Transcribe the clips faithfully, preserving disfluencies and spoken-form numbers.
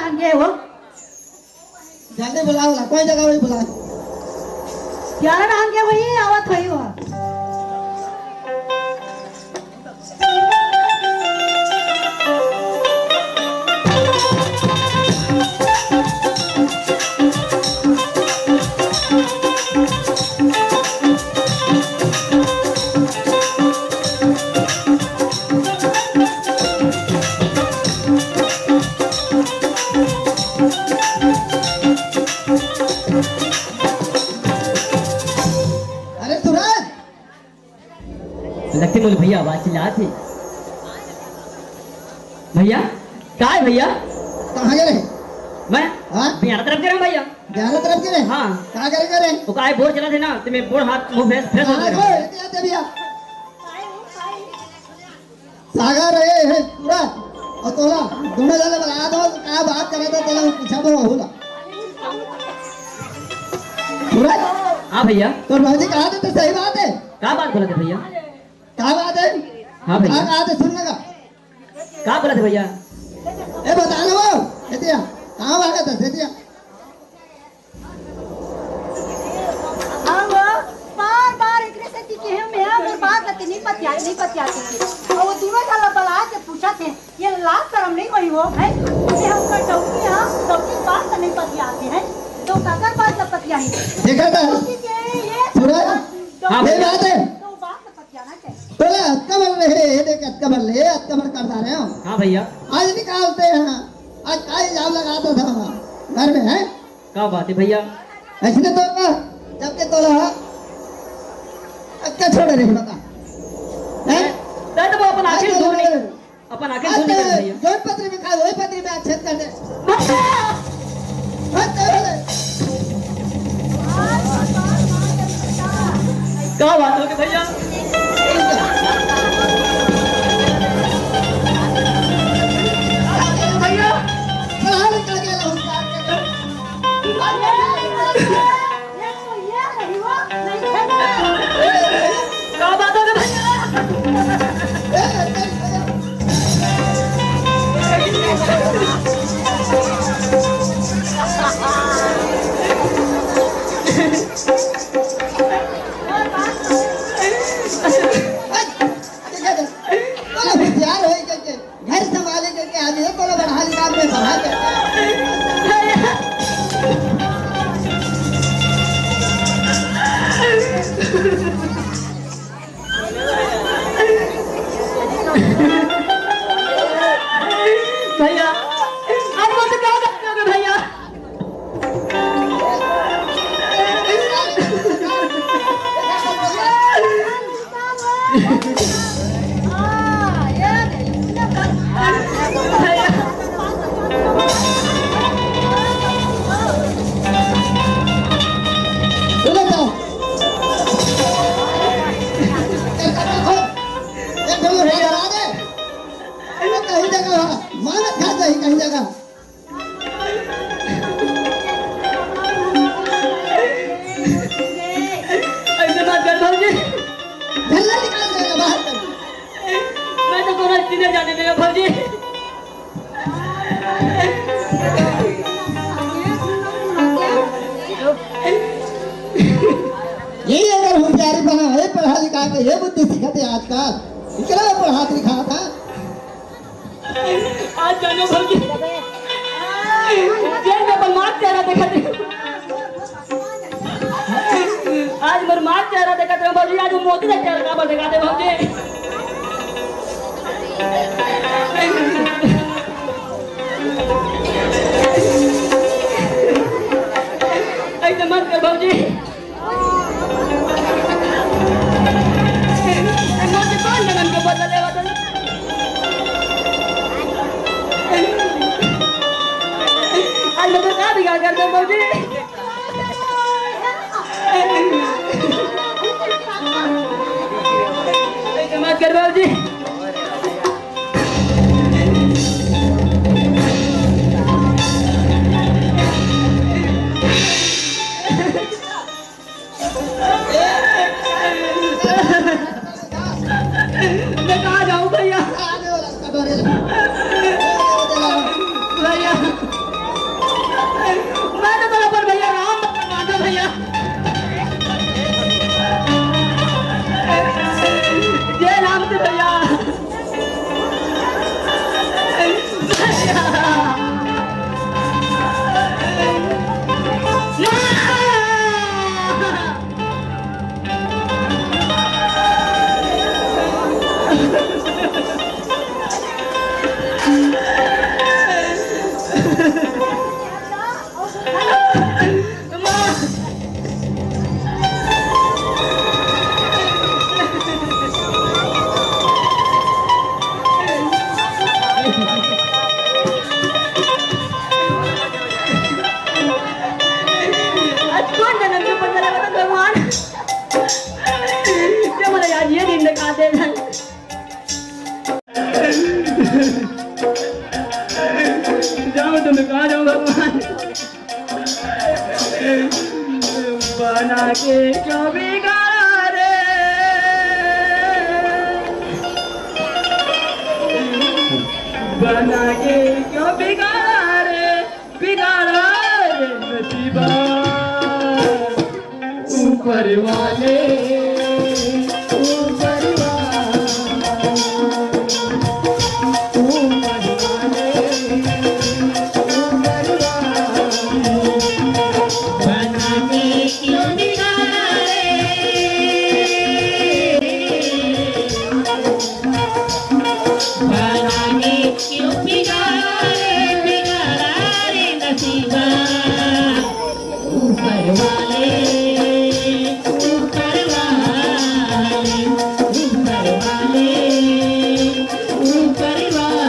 ये वो जल्दी बुलाओ ना, कोई जगह वही बुलाओ। प्यारा नाम के वही आवत होई वो। अरे सूरज, लगथे मोर भैया आवाज चिल्लात हे। भैया, का हे भैया? कहाँ गे रहे? मैं हाँ? बिहार तरफ गे रहे भैया। बिहार तरफ गे रहे? हाँ। का करे गे रहे? वो काय बोर चलत हे ना, तो मैं बोर हाथ मुंह फ्रेश फ्रेश हो हाँ, गया। बोल, ये क्या दे भैया? सागर हे, हे, पूरा, अउ तोला, दूनों झन ला बला दो, का बात करत हे, तोला पूछा दो, हो ना। पूरा? हाँ भैया। तो भौजी कहा थे, तो सही बात हे। का बात बोलत हे भैया? का बात हे? हाँ भैया। का बात हे, सुन ना का। का बोलत हे भैया? ए, बता ना वो, एतिया, कहाँ भागत हे, एतिया? अब बार-बार एकरे सेती केहे में हे, मोर बात ला ते नइ पतिया, नइ पतिया के। अउ वो दूनों झन ला बला के पूछत हे, ये लाज शरम नइ होही वो, हैं? ये हम कर डौकी, हाँ, डौकी बात ला नइ पतिया के, हैं? तो काकर बात ला पतिया ही? देखा था? डौकी के ये पूरा डौकी हाँ, ये बात हे। तो बात ला पतिया ना चाहिए। तोला अतका बल रहे, ये देख, अतका बल ले, अतका बल करता रहे हो। हाँ भैया। आज निकालते हैं, आज का इल्जाम लगाता था घर में, हैं? का बात हे भैया? अइसने तो का, जब के तोला अक्का छोड़े रहे बता। हैं? तै तो वो अपन आँखी धूल निकाल, अपन आँखी धूल निकाल भैया। जोन पतरी में खाय, वही पतरी में आज छेद कर दे। भैया! हट, चल, चल। का बात होगे भैया? भैया! चल, चल, चल, चल। का बात होगे भैया? घर संभाले के, के आज ये तोला बढ़ा लिखा के बढ़ा के। भैया, आज वो तो क्या करते हो भैया? कहीं जगह, मानत खा जाही कहीं जगह। ऐसे मत कर भौजी। झल्ला निकाल देगा बाहर तक। मैं तो कोनो चीज नहीं जाने देगा भौजी। ये अगर होशियारी बना है, पढ़ा लिखा के ये बुद्धि सीखते आजकल, इतना पढ़ा लिखा था। आज जानो भौजी, जेल में अपन माँ के चेहरा देखत रहे। आज मोर माँ के चेहरा देखत रहे भौजी, आज वो मोती का चेहरा काबर दिखाते भौजी? ऐसे मत कर भौजी। आज मैं तो का बिगाड़ कर दे भौजी। मत कर भौजी। मैं कहाँ जाऊँ भैया? भैया, तुम कहाँ जाओ भगवान? बना के क्यों बिगाड़ा रे? बना के क्यों बिगाड़ा रे? बिगाड़ा रे नसीबा। ऊपर वाले, ऊपर वाले, ऊपर वाले, ऊपर वाले। बना के क्यों बिगाड़े? बना के क्यों बिगाड़े, बिगाड़ा रे नसीबा। ऊपर वाले, ऊपर वाले, ऊपर वाले, ऊपर वाले।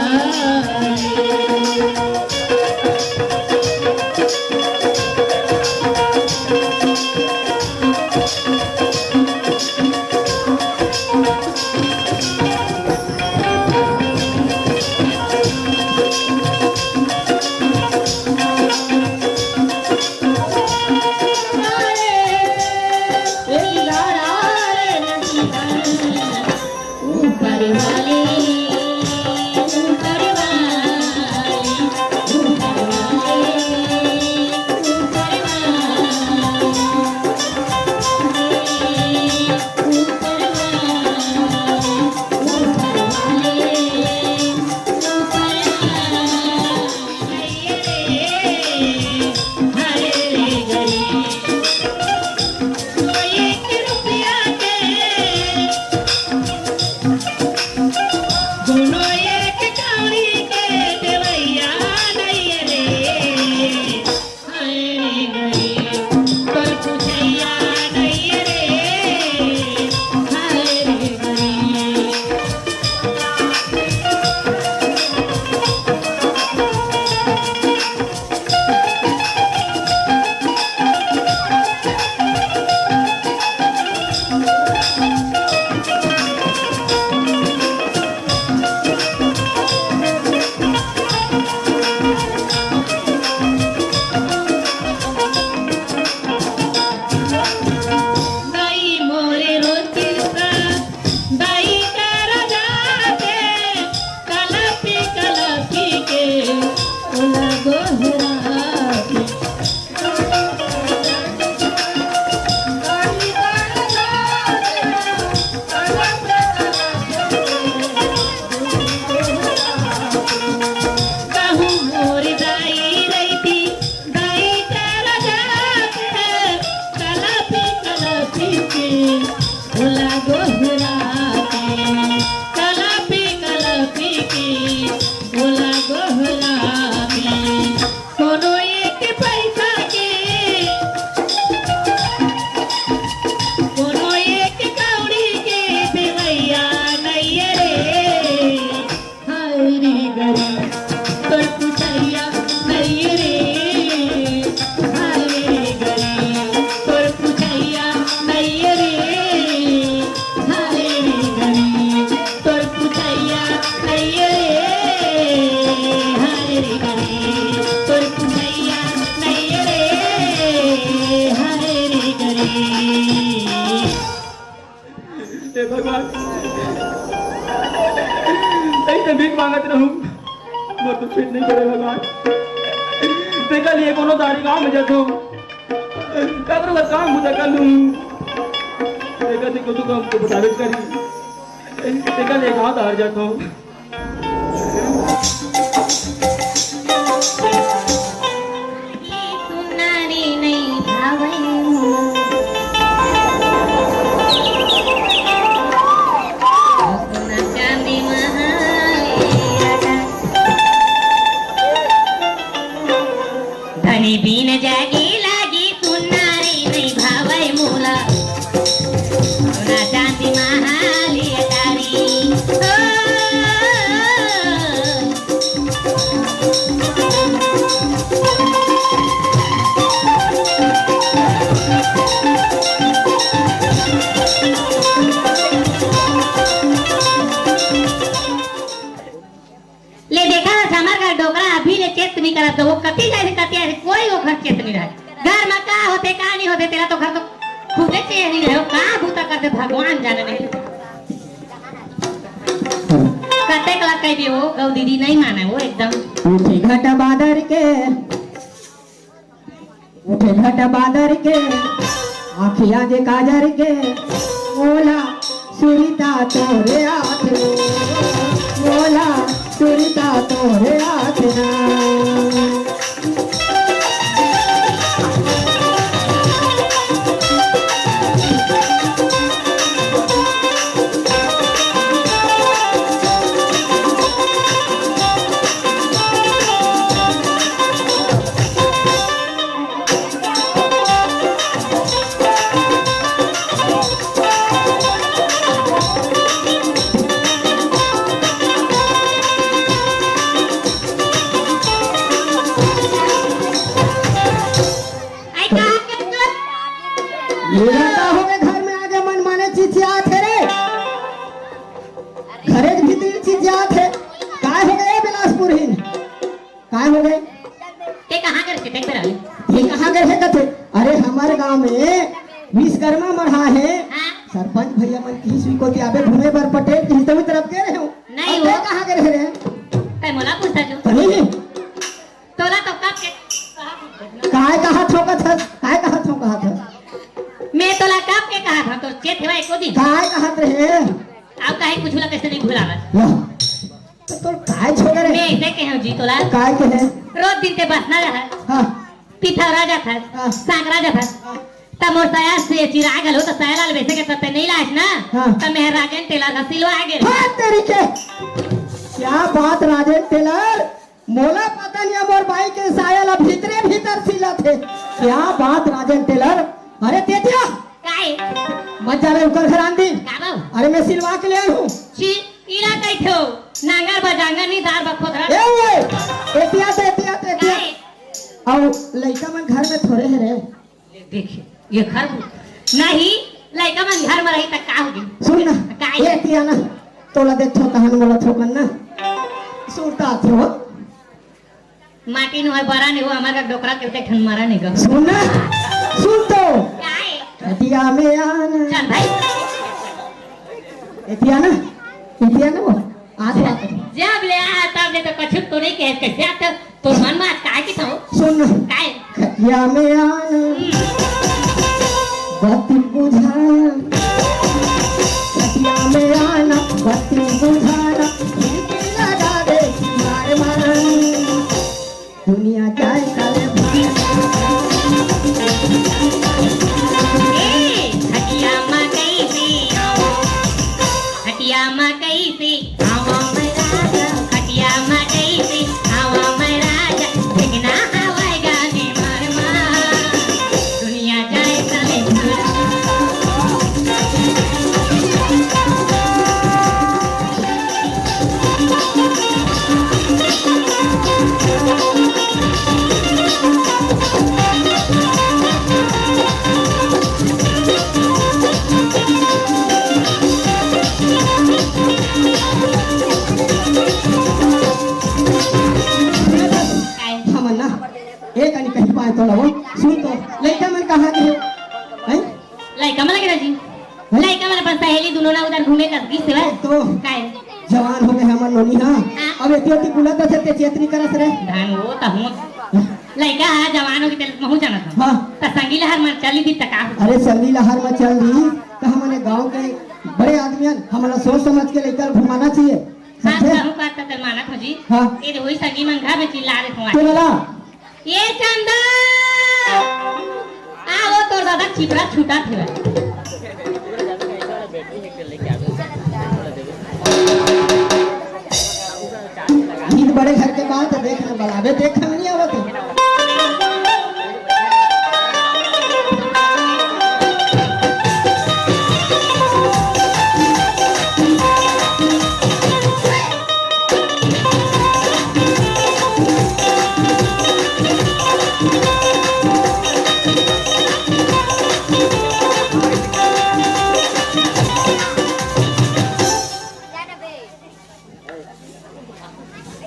हे भगवान, अइसे भीख मांगत रहूं, मोर तो पेट नहीं भरे भगवान। तेकर लिए कोनो दारी गांव में जाथों, ककरो का काम बुता कर लूं। तेकर से कुछ काम तो बतावे करी। तेकर लिए गांव दार जाथों। धनी बिन जागे लागे सुनाई नहीं भावै मोला। सोना चांदी महाली अटारी। ओ। ले देखा, हमर घर डोकरा अभी ले चेत नइ करत। तो वो कति जाए, कति आए, कोई वो घर चेत नहीं रहे। घर में का होथे, का नहीं होथे, तेला तो घर तो खुदे चेत नहीं रहे। वो का बूता करथे, भगवान जाने नहीं। कतेक ला कह दियो, वो गौ दीदी नहीं माने वो एकदम। उठे घटा बादर के, उठे घटा बादर के, आँखिया जे काजर के, मोला सुरता तोरे आथे, मोला सुरता तोरे आथे ना। ये का होगे घर में आगे मन माने चिचियात हे रे। घरे के भीतर चिचियात हे। काय होगे ए बिलासपुर ही? काय होगे? ते कहाँ कर से देख रहा है? ये कहाँ कर है कथे? अरे हमारे गांव में विश्वकर्मा मढ़ा है। हाँ। सरपंच भैया मन की स्वीकृति आबे घूमे बर पटेल की हितवी तरफ के रहे हो। नहीं अब हो। ते कहाँ कर है रे? तै मोला पूछता जो। तो नहीं। तोला तो कब के काय कहा थोकत हस? काय कहा थोकत हस? मैं तोला कब के कहा था, तो चेत हेवा एको दिन? काय कहत रहे? अब काहे कुछ ला कैसे नहीं भुलावत? वाह। तो तोर काय छोड़ रे? मैं ऐसे कहे हूँ जी तोला। काय कहे? रोज दिन ते बसना रहा। हाँ। पिथौरा जात हस, हाँ। सांकरा जात हस। हाँ। त मोर साया से चिरा गलो, त साया लाल वैसे के तते नहीं लाज ना। हाँ। त मैं राजन टेलर का सिलवा गे। हाँ, तेरी के। क्या बात राजन टेलर? मोला पता नहीं, मोर बाई के साया ला भीतरे भीतर सिलत हे। क्या बात राजन टेलर। अरे तेतिया। काय? मत जावे उकर घर आंधी। का बाबू? अरे मैं सिलवा के ले आऊँ। छी, इला कइथो। नांगर बजांगर नहीं, दार बखोदरा। ए, ए, एतिया, एतिया, एतिया। काय? अउ लइका मन घर में थोड़े हे रे। देखिए, ये घर नहीं, लइका मन घर में रही त का होगे? सुन ना, काय? एतिया ना, तोला देखथो तहन मोला थोकन ना। सुरता आथे हो। माटी नो है बरा नहीं हो, हमार का डोकरा के उठे ठन मारा नहीं गा। सुन ना, सुन तो। काय? एतिया में आना। चल भाई। एतिया ना, एतिया ना वो। आ तो, आ तो। जब ले आ, तब ले तो कछु तो नहीं कहे, कैसे आप तो, तो मन में आज काय की था हो? सुन ना। काय? खटिया में आना। हम्म। बत्ती बुझाना। खटिया में आना, बत्ती बुझाना। खिड़की लगा दे, मार मार। दुनिया जाए काले भाई। ए, खटिया मा कइसे आवा? खटिया मा कइसे आवा मैं राजा? खटिया मा कइसे आवा मैं राजा? देखना हवाई गाने मार मार। दुनिया जाए काले भाई। हमन ना, एक आनी कहीं पाए तो लवो, सुन तो, लइका मन कहाँ के हे? हैं? लइका मन लगे ना जी। हैं? लइका मन अपन सहेली दुनों ना उधर घूमे कर गिस हे। तो काय? जवान हो गए हमर नोनी, हाँ। हाँ। अब एती ओती बुलत हे ते चेतनी करत रे। धान वो त हूँ। लइका हा जवान हो गए तेल महू जानत हूँ। हाँ। त संगी लहर मन चली दी त का हो? अरे संगी लहर मन चल दी त हमने गांव के बड़े आदमी हन, हमला सोच समझ के लइका घुमाना चाहिए। हाँ, समझे? कहूँ बात त तेल मानत हो जी। हाँ। ये जो वही संगी मन घर में चिल्ला रहे हो। तो बोला, ए चंदा, आ वो तोर दादा चिपरा छूटा थे। ईद बड़े घर के बात है, देख ना बलावे, देख हम नहीं आवत है।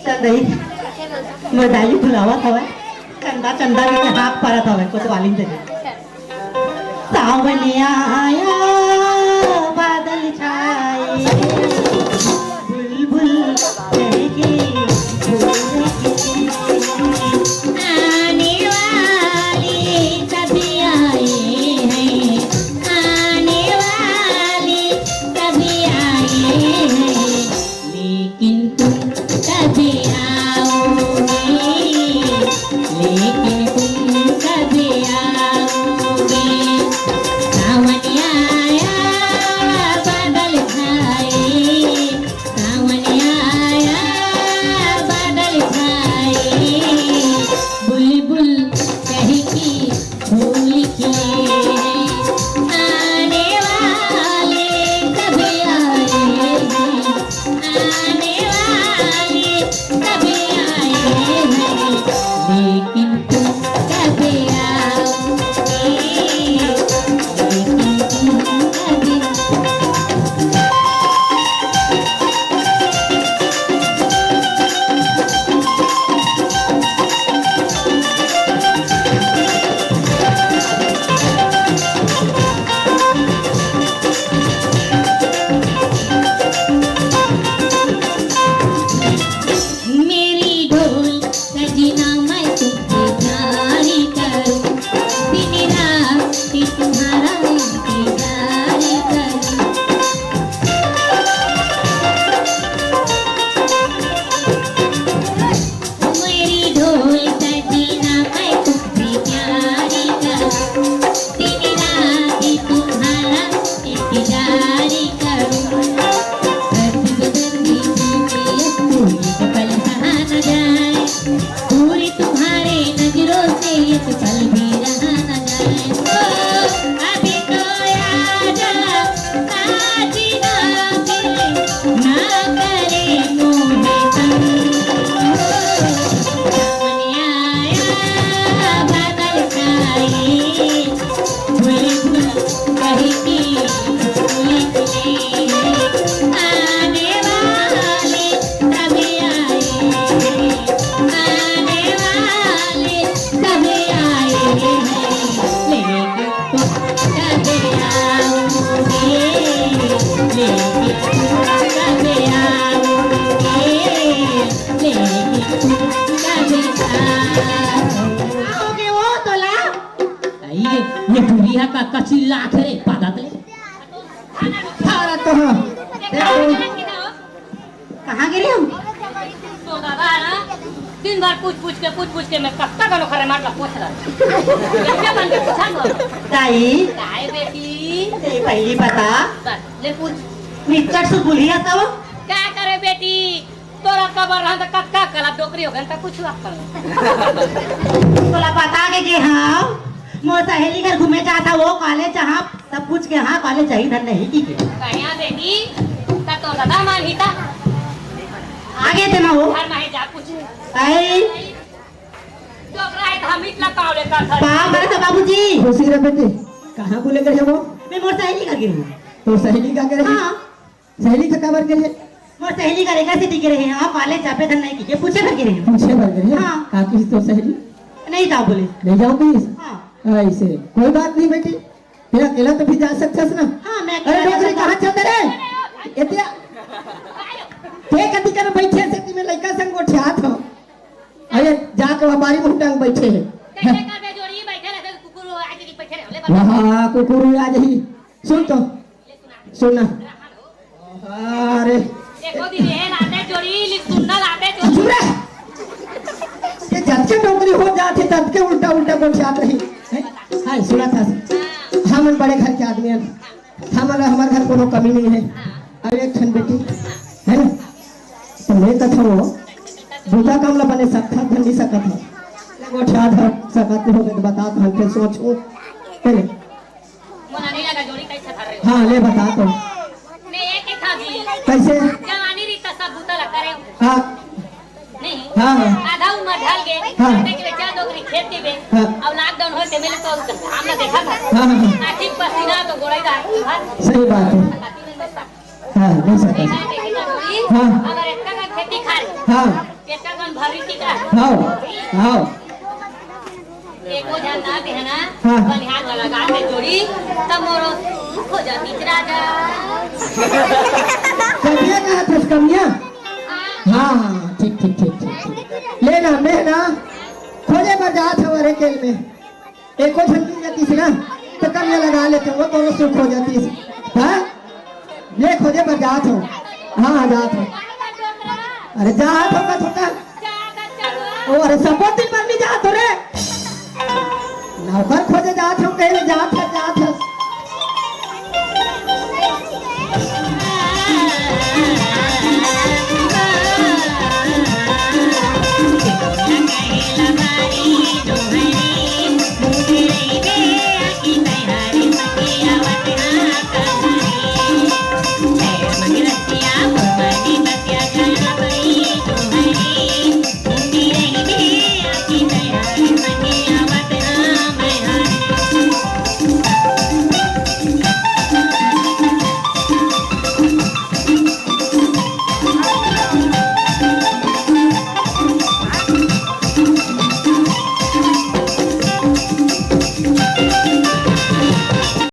चल रही, मोर दाई बुलावत हवय, चंदा चंदा के हाथ परत हवय कोतवाली दे। सावन आया, बादल छाए, बुलबुल चहके, फूल खिले। आने वाले सभी आए हैं, आने वाले सभी आए हैं, लेकिन तुम कभी आओगे, लेकिन तुम कभी आओगे। सावन आया, बादल छाए, सावन आया, बादल छाए, बुलबुल चहकी, फूल खिले हैं, आने वाले सभी आए हैं, आने वाले सभी आए हैं, लेकिन तुम कभी आओगे, लेकिन तुम कभी मेरी ढोल सजना मैं तुमसे प्यार करूं, दिन रात तुम्हारा इंतजार करूं। मेरी ढोल सजना मैं तुमसे प्यार करूं, दिन रात तुम्हारा इंतजार करूं। हंसी बदन में जीते अब तो एक पल सहा न जाए, दूरी तुम्हारे नजरों से एक पल भी रहा न जाए। ओ, अभी तो याद साजना के ना करे मोहे तंग। ओ, सावन आया, बादल छाए, बुलबुल चहकी, फूल खिले, आने वाले सभी आए हैं, आने वाले सभी आए हैं, लेकिन तुम कभी आओगे, लेकिन तुम कभी आओगे, लेकिन तुम कभी आओगे। का होगे वो तोला? अई, ये बुढ़िया का कचिल्लात रे, पादत ले। सारा तो हाँ। कहाँ गिरे हम? तो दादा है ना, दिन भर पूछ पूछ के, पूछ पूछ के मैं कब तक अनोखा रे मार ला पूछ रहा। क्या बन के पूछा ना? ताई। ताई बेटी। ये पहली पता। बस, ले पूछ। निच्चट से बुढ़िया तो। क्या करे बेटी? तोरा कबर रहन त कतका कला डोकरी हो गन त कुछ आप कर। तोला पता के जे हाँ, मोर सहेली घर घूमे जात हवो, कॉलेज जहाँ सब कुछ के हाँ, कॉलेज जाही धन नहीं की के। कहिया बेटी, त तो दादा मान ही ता। आगे ते मा हो। घर मा है जा कुछ। आई। डोकरा है त हम इतना कावले का था। बाप रे तो बाबूजी। खुशी रह बेटी, कहाँ बोले गए वो? मैं मोर सहेली घर गिरी हूँ। तो सहेली का करे? हाँ। सहेली से काबर करे? मोर सहेली का रेखा से टिके रहे हैं, आप कॉलेज जाबे धन नहीं कीजिए, पूछे भर के रहे हैं। पूछे भर के रहे हैं? हाँ। का किस तो सहेली? नहीं जाओ बोले। नहीं जाओ किस? हाँ। ऐसे कोई बात नहीं बेटी, तेरा अकेला तो भी जा सकते ना। हाँ, मैं अरे अकेला डोकरी जा कहाँ सकता। चलते रे? एतिया ते कति कर बैठे से ती में लइका संग गोठियात हो। अरे जाके वहाँ बारी मुंह टांग बैठे हैं। कैसे कर बे जोड़ी बैठे रहे कुकुर आज की बैठे रहे। वहाँ कुकुर आ जाही। सुन तो। सुन ना। अरे। देखो दी, ये लाते जोड़ी, लिख सुनना लाते जोड़ी। चुप रह। ये जब के डोकरी हो जाती, तब के उल्टा उल्टा बोल जात रही। हैं? हाँ, सुना था। हम बड़े घर के आदमी हैं। हम, हमारे घर कोनो कमी नहीं है। अब एक ठन बेटी, है ना? तो मैं कथा वो, दूसरा काम ला बने सकता, बन नहीं सकता। वो क्या था, सकत नहीं हो गए तो बता, तो हम फिर सोच वो। पहले। मोला नहीं लगा जोड़ी कैसे धर रहे हो। हाँ, ले बता तो। मैं एक ही था जी। कैसे? जवानी रीता सब बूता लगा रहे हो। हाँ। नहीं। हाँ, हाँ। आधा उम्र ढल गए। हाँ। आधा के बेचा डोकरी खेत के बे। हाँ। अब लॉकडाउन होते मेरे तो हम ना देखा था। हाँ, हाँ, हाँ। आखिर पसीना तो गोड़ाई रहा है। सही बात है। हाँ, नहीं सकता। हाँ। अगर इतना का खेती खा रहे। हाँ। इतना का भरी की का। हाँ, हाँ। एको झन ना ते है ना, हाँ। बनिहार वाला गान में जोड़ी, तब मोरो सुख हो जाती राजा। कमिया कहाँ थे, कमिया? हाँ, हाँ, ठीक, ठीक, ठीक, ठीक, ठीक। ले ना, मैं ना, खोजे बर जात हूँ, अरे केल में। एको झन मिल जाती ना, तो कमिया लगा लेते, वो दोनों सुख हो जाती। हाँ? ले खोजे बर जात हूँ। हाँ, हाँ, जात हूँ। अरे जात हूँ का छोटा? ओ, अरे सपोर्ट दिन पर नहीं जात हो रे। नौकर खोजे जात हूँ, कहीं जात है, जात है।